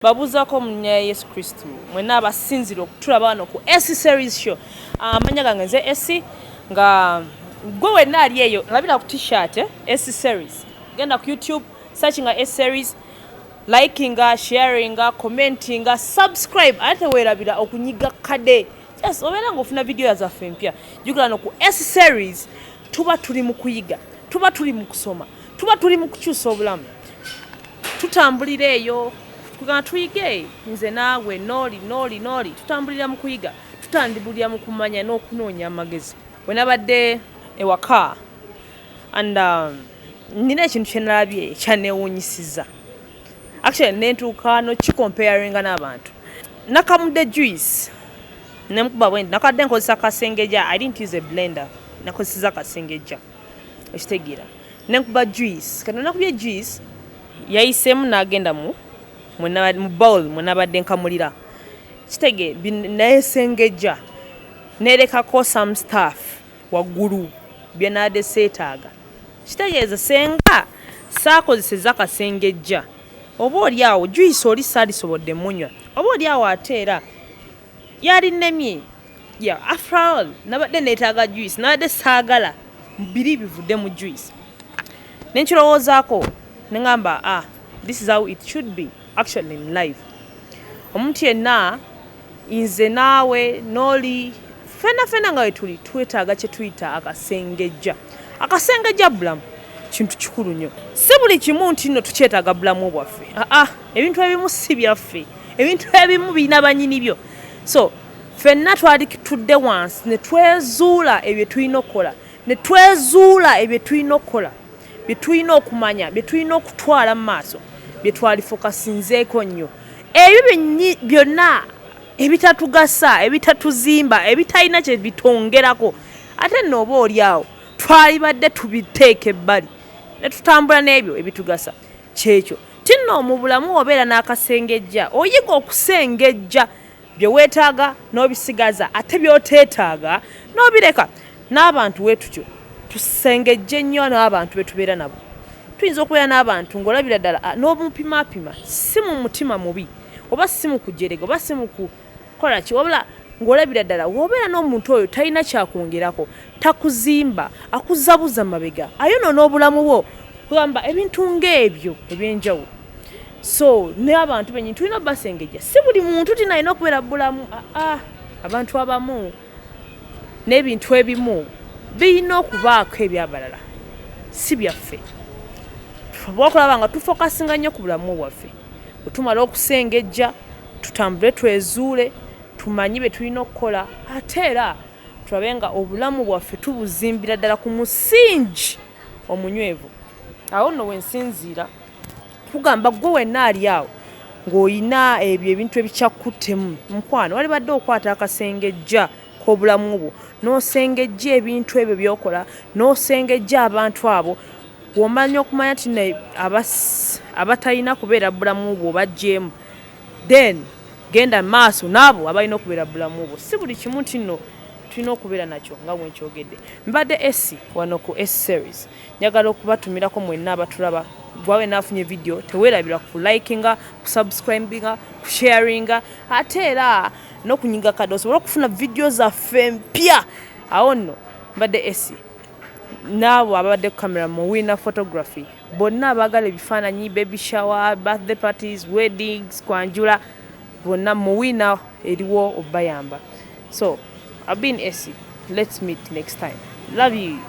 Babuuzaako mu nnya ya Yesu Kristo mwenna abasinzira okutulaba wano ku Esy Series Show. Amannya gange nze Esy, nga gwe wenna ali eyo labira ku t-shirt Esy Series. Genda ku YouTube, searchinga Esy Series, likinga, sharinga, commentinga, subscribe, ate teweerabira okunyiga kade. Yes, obeera ng'ofuna vidiyo zaffe empya. Jjukira no ku Esy Series tuba tuli mu kuyiga, tuba tuli mu kusoma, tuba tuli mu kukyusa obulamu. Tutambulira eyo kugamba tuyige, nze naawe nooli nooli nooli, tutambulira mu kuyiga, tutambulira mu kumanya n'okunoonya amagezi. Bwe nabadde ewaka and nina ekintu kye nalabye kyanneewuunyisizza. Actually nentuuka nokicomparinga n'abantu. Nakamudde juice nemukuba bwe nti, nakadde nkozesa kasengejja. I didn't use a blender, nakozeseza kasengejja, ekitegeera, nenkuba juice. Kati nakubye juice, yayiseemu n'agenda mu bowl mwe nabadde nkamulira, kitege nayesengejja nerekako some stuff waggulu bye naadde seetaaga. Kitegeeza senga saakozeseza kasengejja, oba oli awo juice oli saalisobodde munywa, oba oli awo ate era yalinnemye. Yeah, after all nabadde neetaaga juice, nabadde saagala biri bivudde mu juice. Nenkirowoozaako neŋŋamba, "Ah, this is how it should be actually in life." Omuntu yenna, nze naawe nooli, fena fena nga wetuli, twetaaga kye tuyita akasengejja. Akasengejja bulamu kintu kikulu nnyo. Si buli kimu nti nno tukyetaaga bulamu bwaffe. Aa, ebintu ebimu si byaffe, ebintu ebimu birina banyini byo. So ffenna twali tutudde wansi ne twezuula ebyo tulina okukola, ne twezuula ebyo tulina okukola, bye tulina okumanya, bye tulina okutwala mu maaso, bye twalifokasinzeeko nnyo. Ebyo byonna ebitatugasa, ebitatuzimba, ebitalina kye bitongerako, ate nno oba oli awo twalibadde tubiteeka ebbali ne tutambula n'ebyo ebitugasa. Kyekyo tinno mu bulamu, obeera n'akasengejja, oyiga okusengejja bye weetaaga n'obisigaza, ate by'oteetaaga n'obireka. N'abantu weetutyo, tusengejje nnyo n'abantu be tubeera nabo. Tuyinza okubeera n'abantu ng'olabira ddala n'omupimaapima, si mu mutima mubi oba si mu kujerega oba si mu kukola ki, wabula ng'olabira ddala w'obeera n'omuntu oyo talina kyakwongerako, takuzimba, akuzabuza mabega, ayonoona obulamu bwo, kugamba ebintu ng'ebyo ebyenjawulo. So n'abantu benyini tulina obasengejja. Si buli muntu tina alina okubeera bulamu. Aa, abantu abamu n'ebintu ebimu birina okubaako ebyabalala, si byaffe. Tuba okulaba nga tufokasinga nnyo ku bulamu bwaffe. Bwe tumala okusengejja, tutambule, twezuule, tumanyi bye tulina okukola, ate era tulabe nga obulamu bwaffe tubuzimbira ddala ku musingi omunywevu. Awo nno wensinziira kugamba gwe wenna ali awo ng'olina ebyo ebintu ebikyakkuttemu, mukwano, walibadde okwata akasengejja k'obulamu bwo n'osengejja ebintu ebyo by'okola, n'osengejja abantu abo bw'omanya okumanya nti abatalina kubeera bulamu bwo bajjeemu, then genda maaso n'abo abalina okubeera bulamu bwo. Si buli kimu nti nno tulina okubeera nakyo. Nga bwe nkyogedde, mbadde Esy wano ku S Series. Njagala okubatumirako mwenna abatulaba. Gwawe naafunye video, teweerabira ku likinga, kusubscribinga, kusharinga, ate era n'okunyiga kadde osobole okufuna vidiyo zaffe empya. Awo nno mbadde Esy, n'abo ababadde ku kamera mu Wina Photography, bonna abaagala ebifaananyi, baby shower, birthday parties, weddings, kwanjula, bonna mu Wina eriwo obayamba. So I've been Esy. Let's meet next time. Love you.